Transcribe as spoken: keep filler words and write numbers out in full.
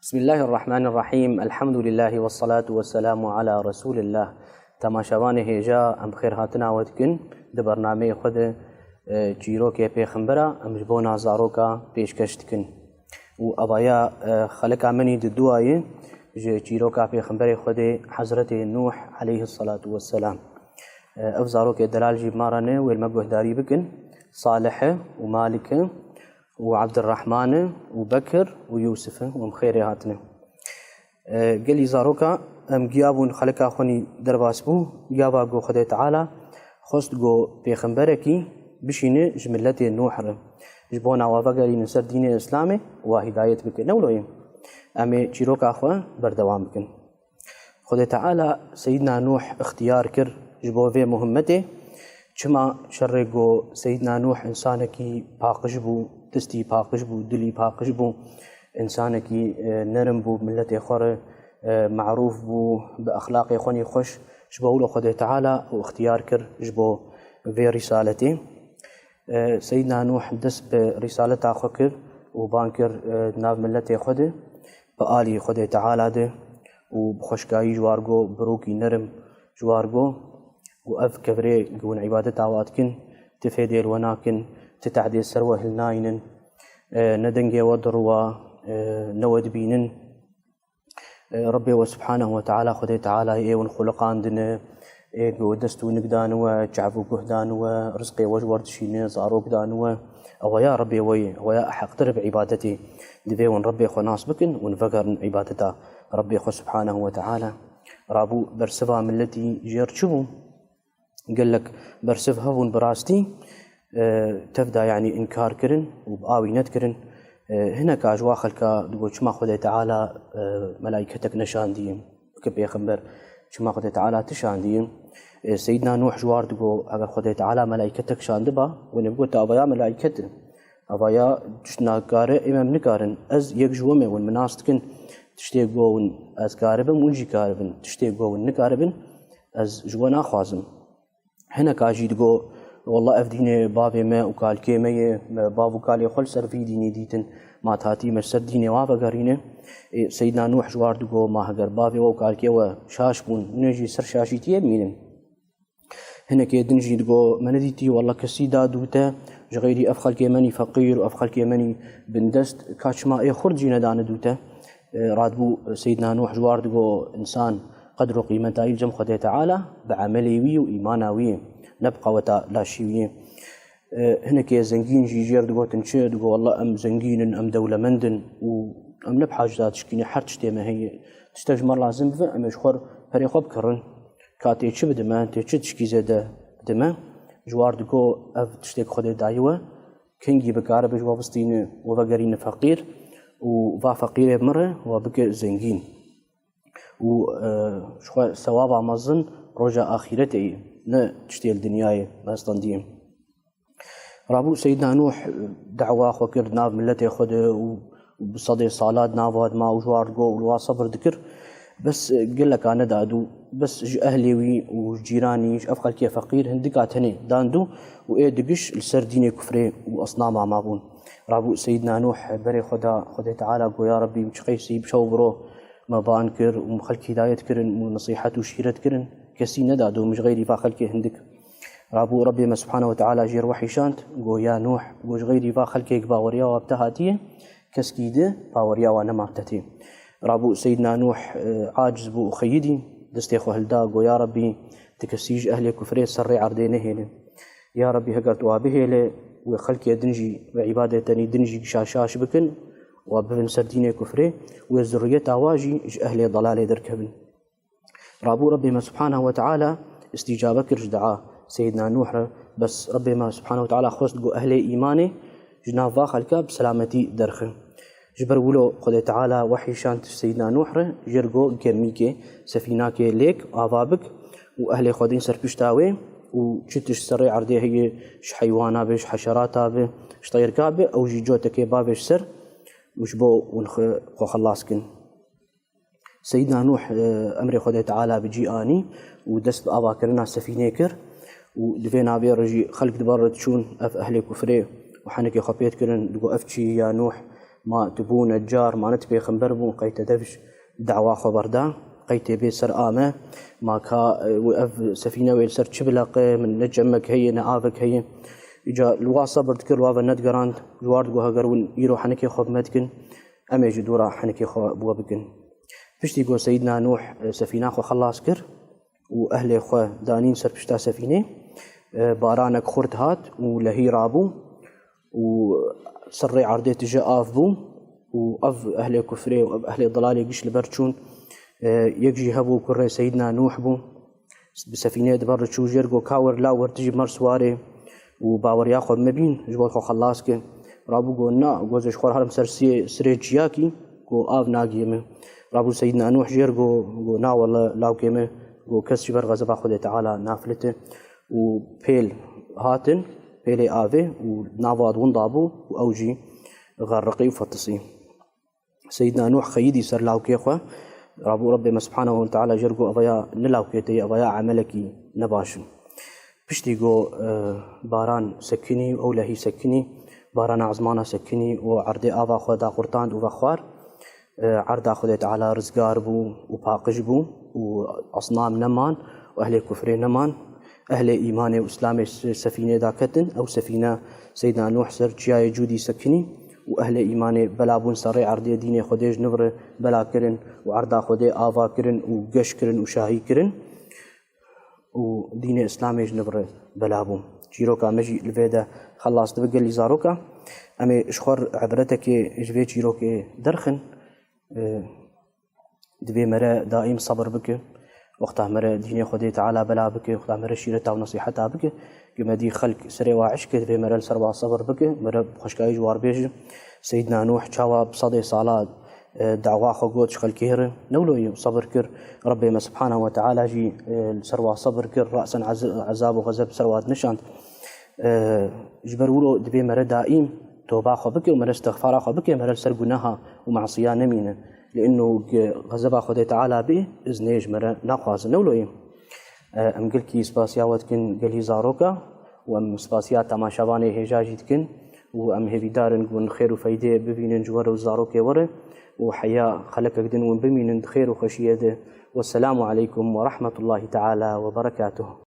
Bismillahirrahmanirrahîm. Elhamdulillah ve salatu ve selamu ala Resulillah. Temaşevanê hêja, em xêr hatina we dikin. Di bernameyê xwe de, e, çîrokê pêxembera em ji bona zaroka pêşkeş dikin. Û evaya, e, xelika min î di duwa ye ji çîroka pêxemberê Xwedê Hezretê Nûh aleyhis salatu vesselam. E, ev zarokê delal jî bi me re ne, wê li me guhdarî bikin. Salih e û Malik e û Ebdirrehman e û Bekir û Yûsif e û em xêrê hatine. E, gelî zaroka em giya bûn xelika xwe nî derbas bû, giya ba ku Xwedê Teala xwest ku pêxemberekî bişîne ji miletê Nûh re. Ji bona wa vegerînin ser dînê Îslamê, wa hidayet bike. Ne wilo ye? Em ê çîroka xwe berdewam bikin. Xwedê Teala Seyîdna Nûh ixtiyar kir ji bo vê muhimmetê. Çima? Şerê ku Seyîdna Nûh însanekî paqij bû, destî paqij bû, dilî paqij bû, însanekî, e, nerm bû, miletê xwe re, e, marûf bû, bi exlaqê xwe nî xweş. Ji bo wilo Xwedê Teala û ixtiyar kir ji bo vê rîsaletê. E, Seyîdna Nûh dest bi rîsaleta xwe kir û ban kir, e, di nav miletê xwe de, bi alî Xwedê Teala de û bi xweşkayî ji war got, bi rokî nerm ji war got, û ev kevirê ku hûn îbadeta wa dikin, ti fêdê li we nakin, ti tehdê ser we hilnayînin, e, ne dengê we diruwa, e, ne we dibînin. E, Rebbê we Subhanehu we Teala, Xwedê Teala ê win xuliqandine, ê ku dest û nik dan we, çav û guh dan we, rizqê we ji we re dişîne, zarok dan we. Ewa ya Rebbê we ye, ewa ya heqtir bi îbadetê. Divê win Rebbê xwe nas bikin, win vegerin îbadeta Rebbê xwe Subhanehu we Teala. Rabû bersiva miletî jêr çi bû? Gelek bersiv hebûn bi rastî, e, tev da, yanî înkar kirin û bi awî nedikirin. E, hineka ji wa xelka digot, çima Xwedê Teala, e, melaîketek neşandiye? Weke pêxember, çima Xwedê Teala ti şandiye? E, Seyîdna Nûh ji war digot, eger Xwedê Teala melaîketek şandiba, win ê bigot, te avaya melaîket e. Avaya tişt nakare, êm em nikarin. Ez yek ji we me, win min nas dikin. Tiştê ku win ez karibim, win jî karibin. Tiştê ku win nikaribin, ez ji we naxwazim. Hineka jî digo, Wallah ev dînê bavê me û kalkê me ye, me bav û kalê xwe li ser vî dînî dîtin, ma hatî me ji ser dînê wa vegerîne. Ê, Seyîdna Nûh ji war digo, ma heger bavê we û kalkê we şaş bûn, nû jî ser şaşîtiyê bimînin. Hinekê din jî digo, me nedîtî, Wallah kesî da dû te, ji xeyrî ev xelkê me nî feqîr û ev xelkê me nî bindest, ka çima ê xurt jî nedane dû te? E, radibû Seyîdna Nûh ji war digo, însan qedr û qîmeta wî li cem Xwedê Teala bi emelê wî û îmana wî ye, ne bi qeweta laşî wî ye. E, hinekê zengîn jî jêr digotin çi? Digo, Wallah em zengîn in, em dewlemend in û em ne bi haceta tişkî ne, her tiştê me heye. Tiştek ji me lazim bibe, em ê ji xwe re perê xwe bikirin. Ka tê çi bide me, tê çi tişkî zêde bide me? Ji war digo, ev tiştek Xwedê daye we, kengî bikaribe ji we bistîne, we vegerîne feqîr û va feqîrê min re we bike zengîn. Û, e, ji xwe sewaba mezin roja axîretê ye, ne tiştê li dinyayê me standiye. Rabû Seyîdna Nûh, e, dawa xwe kir di nav miletê xwe de û, û bi sedê sala di nav wa dima û ji war digot û li wa sebir dikir. Bes, e, geleka neda dû. Bes ji ehlê wî û ji cîranî, ji ev xelkê feqîr hindika tenê dan dû û ê digiş li ser dînê kufrê û esnama mabûn. Rabû Seyîdna Nûh berê xwe da Xwedê Teala, got, Ya Rebbî, min çi qeysî bi şew bi ro me ban kir û min xelk hidayet kirin û nesîhet û şîret kirin, kesî neda dû min ji xeyrî va xelkê hindik. Rabû Rebbê me Subhanehu we Teala jê re wehî şand, got, Ya Nûh, got, ji xeyrî va xelkê ku baweriya wa bi te hatiye, keskî di baweriya wa nema bi te tê. Rabû Seyîdna Nûh, e, aciz bû û xeyidî, destê xwe hilda, got, Ya Rebbî, ti kesî ji ehlê kufrê ser rê erdê nehêle. Ya Rebbî, heger tu wa bihêle, wê xelkê din jî, wê îbadê tenî din jî gişa şaş bikin, wa bibin ser dînê kufrê, wê zurriyeta wa jî ji ehlê delalê derkevin. Rabû Rebbê me Subhanehu we Teala îstîcabe kir ji dua Seyîdna Nûh re, bes Rebbê me Subhanehu we Teala xwest ku ehlê îmanê ji nav va xelka bi selametî derxin. Ji ber wilo Xwedê Teala wehî şand Seyîdna Nûh re, jê re got, gemîkê, sefînakê lêk, ava bik û ehlê xwe din ser pişta wê û çi tişt ser rê erdê heye, ji heywana be, ji heşerata be, ji teyrka be, ew jî cotekê bavê ji ser û ji bo hûn xwe, xwe xelas kin. Seyîdna Nûh, e, emrê Xwedê Teala bi cî anî û dest bi avakirina sefînê kir û di vê navê re jî xelk di ber re diçûn, ev ehlê kufrê û henekê xwe pê dikirin, digot, Ev çi ye ya Nûh? Ma tu bû necar, ma ne tu pêxember bûn, qey te dev ji dawa xwe berda, qey tê bê ser a me, ma ka, e, ev sefîne wê li ser çi bileqe, min ne çemek heye, ne avek heye. Îca li wa sebir dikir, li wa ve nedigerand, ji war digot, heger hûn îro henikê xwe bi me dikin, em ê jî dûra henikê xwe bi we bikin. Piştî ku Seyîdna Nûh, e, sefîna xwe xelas kir û ehlê xwe danîn ser pişta sefînê, e, baranek xurt hat û lehî rabû û serrê erdê tije av bû û ev ehlê kufrê û ev ehlê delalê giş li ber çûn. E, yek jî hebû kurê Seyîdna Nûh bû. Bi sefîneyê diber diçû jêr got, "Ka wer law wer tu jî mer siwarê û baweriya xwe bi me bîn, ji bo xwe xelas ke." Rabû got, "Na," got, "ez ji xwe re herim ser siyê, sirê çiyakî, got, av nagihê min." Rabû Seyîdna Nûh jêr got, got, "Na wele lawkê min," got, "kes ji ber xezeba Xwedê Teala nafilite." Û pêl hatin, pêlê avê û nava winda bû û ew jî xerriqî û fetisî. Seyîdna Nûh xeyidî ser lawkê xwe, rabû Rebbê me Subhanehu ve Teala jêr got, "Eveya ne lawkê te ye, eveya emelekî nebaş in." Piştî got, e, baran sekinî û ew lehî sekinî, barana ezmana sekinî û erdê ava xwe da qurtand û vexwar. E, erda Xwedê Teala rizgar bû û paqij bû û esnam neman û ehlê kufrê neman. Ehlê îmanê û îslamê se-, sefînê daketin. Ew sefîne Seyda Nûh ser çiyayê Cûdî sekinî û ehlê îmanê bela bûn serê erdê dînê Xwedê ji nû re bela kirin û erda Xwedê ava kirin û geş kirin û şahî kirin û dînê Îslamê ji nû re bela bû. Çîroka me jî li vê de xelas dibe gelî zaroka. Em ê ji xwe re ibretekê ji vê çîrokê derxin. Divê mere daîm sebir bike. Wexta mere dînê Xwedê Teala bela bike, wexta mere şîreta û nesîheta bike, ku me dî xelk serê wa eşke, divê mere li ser wa sebir bike, mere bi xweşkayî ji war bêje. Seydna Nûh çawa bi sedê sala, e, dawa xwe got ji xelkê re, newloyî sebir kir. Rebbê me Subhanehu ve Teala jî, e, li ser wa sebir kir, resen ez-, ezab û xezeb ser wa dinişand. E, ji ber wilo divê mere daîm toba xwe bike û mere istixfara xwe bike, mere li ser guneha û masiya nemîne. Li ino xezeba Xwedê Teala bê, iznê ji mere naxwazin. Newloyê. E, em gelkî spasiya we dikin gelî zaroka û em spasiya temaşevanê hêja jî dikin û em hêvîdar in ku hûn xêr û feydê bibînin ji we re û zarokê we re û heya xelekek din hûn bimînin di xêr û xweşiyê de. Wesselamu aleykum ve rahmetullahi teala ve berekatuhu.